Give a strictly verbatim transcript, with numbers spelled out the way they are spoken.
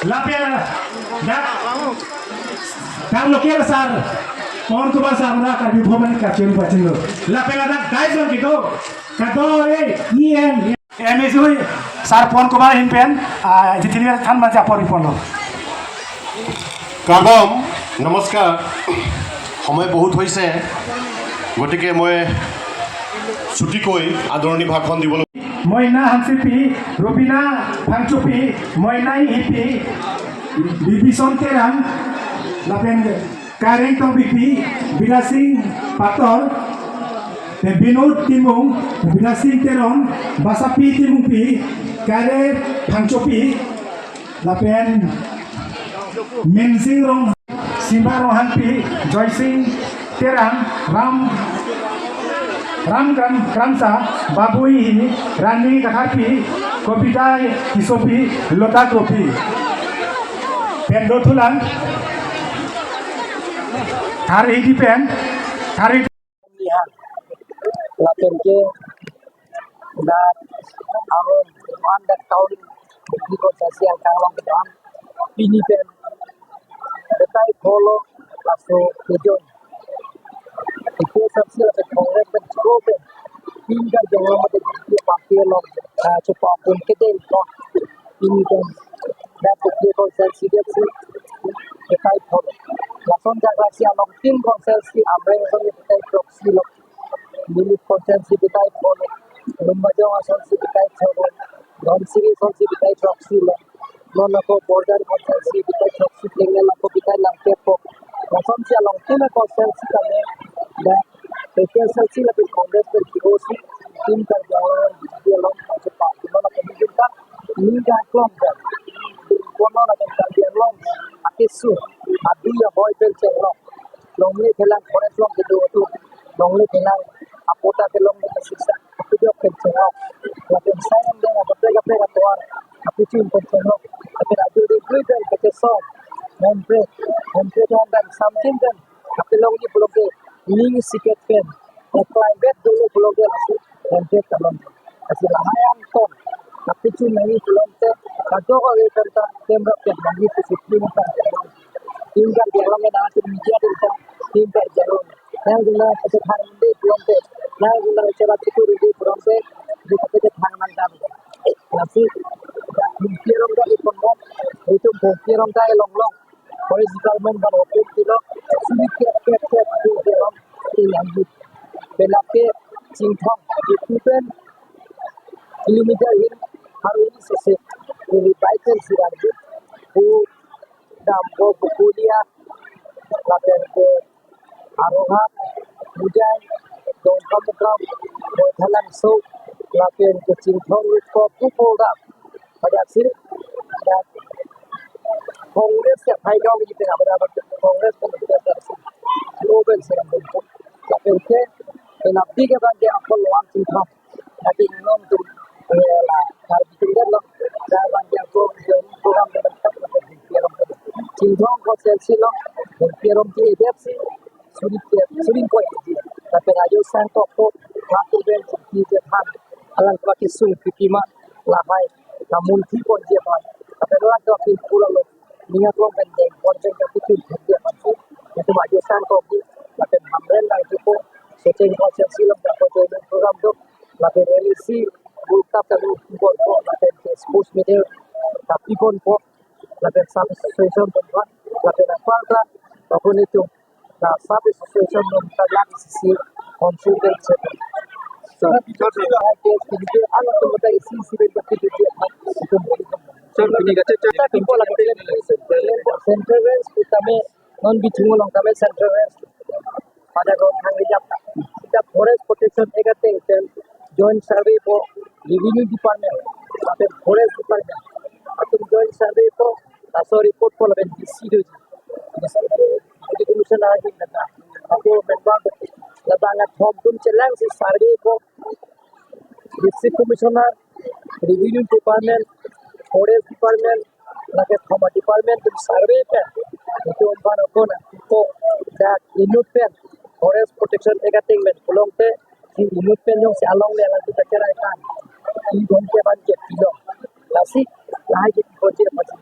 Lapen dak, dak local sir, Pawan Kumar sir, mura Karbi Bhomani kachun pachun lo. Lapen dak guys on kito, kato eh, E M, M S hui, sir Pawan Kumar ahin pen, ah, jitini than manja apor ipon lo. Kardom, নমস্কাৰ। সময় বহুত হৈছে, গতিকে মই চুটিকৈ আদৰণি ভাষণ দিবলৈ Moina Hansipi, Rubina Phangchopi, Moina Hipi, Bibison Terang, lapen Kareng Tongbipi, Bidasing Pator, te Binod Timung, Bidasing Teron, Basapi Timungpi, Kare Phangchopi, lapen Mensing Rong, Simba Ronghangpi, Joysing Terang, Ram, Ram Kram, Kramsa, Babu Ihi, Rani Katharpi, Kobita Tisopi, Lota Kropi. Pen dothulang. Thari di pen, thari Nihan. Lapen ke dak aron one dak town di kota Siang Kanglong kedam. Pini pen betai pho lo laso kejon. Ike sabsi lapen Congress pen churo pen. Pini dak janglo mate di party lo, ah, chupa pun kedeng ko. Pini pen dak pukri constituency dak si betai pho lo. Lason jaga si along tin constituency Amreng song betai proxy lo. Nilip constituency betai pho lo, Lumbajong asonsi betai pho lo, Dhansiri asonsi betai throksi lo, non ako border constituency betai throksi plengel ako betai lang kep pho. Asonsi along tin constituency kami, dak A P H L C lapen Congress pen T O C, tin Karbi Anglong along masuk party non ako dijungka, ni dak klong dak, kono lapen Karbi Anglong akesu, adu ya boy pen chenglong. Longle phelang forest along kedo atum, longle phelang apota ke longle ke sisa, kejok pen chenglong. Lapen sayang deng kaprek kaprek atovar, apichun pen chenglong. Lapen aju di gui pen kechesong, hemprek, hemprek along pen samjin pen, apilong ni pulote, ning siket pen, climate dolo pulote, hemprek along. Lasi lahai angtong, apichun nangji pulote, kadokave pen ta temrap pen nangji pusi tin pen. Tin Karbi Anglong ke nangji media tin ta, tin pen jalon. Nang guna kachethang di pulote, nang guna chela chitu di pulote, di kachethang nang dam. Lasi, Bhumpi arong ta ipon bom, itum Bhumpi arong ta ilong long. Forest Department ban open pilo, suri kep kep kep tu ke bom, ilang di. Penap ke Chinthong, itu pen kilometer hin, harus ini sese, ini baik kan sirang di, bu dam ko bu kuliah, lapen ke Aroha, Mujai, Dongkamukam, Boithalangso, lapen ke Chinthong Road ko bu program. Pada sini, ada Congress ya, Phaigaon di tengah, pada Congress pun ada sini. Lo ben sini bentuk. Lapen ke, penap di ke bang dia apa luang Chinthong. Tapi non tu, eh, la, kalau bikin dia lo, dah bang dia ko, program dia tetap, Chinthong ko sesi lo, Chinthong di dia si, suri ke, suri ko ya di. Tapi rajo sang kok kok, waktu dia di dia han, alang pakai sung pipi ma, lahai, namun di pon dia han. Tapi alang tu pin pura lo, minyak lo pendek, pon pendek itu dia han. Itu rajo sang kok di, tapi hamren lang itu ko, sesi ko sesi lo, tak ko program tu, lapen rally si, bulkap kami impor ko, lapen sports medal, tapi pon ko, lapen sub association pon ko, lapen apa ta, apun itu, na sub association pon ta lang sisi, council pen seven. So, alam tu mata isi isi pen tapi tu dia, itu. Sir, pini kacek cek, kita impor lagi. Central Range, kita me, non Bithung along kami Central Range. Pada ko thang rijap. Kita Forest Protection Act ateng pen joint survey ko Revenue Department, lapen Forest Department, atum joint survey ko laso report ko lapen D C do. Jadi commissioner lagi kata. Ako memang labang athom atum chelang si survey ko District Commissioner, Revenue Department, Forest Department, lake thoma department atum survey pen, itu umpan ako na, ako dak inut pen, Forest Protection Act ateng pen, pulote, si inut pen jongsi along le alang kita kira ikan, i dong ke ban ke pilong. Lasi, lahai ke pon je pasi.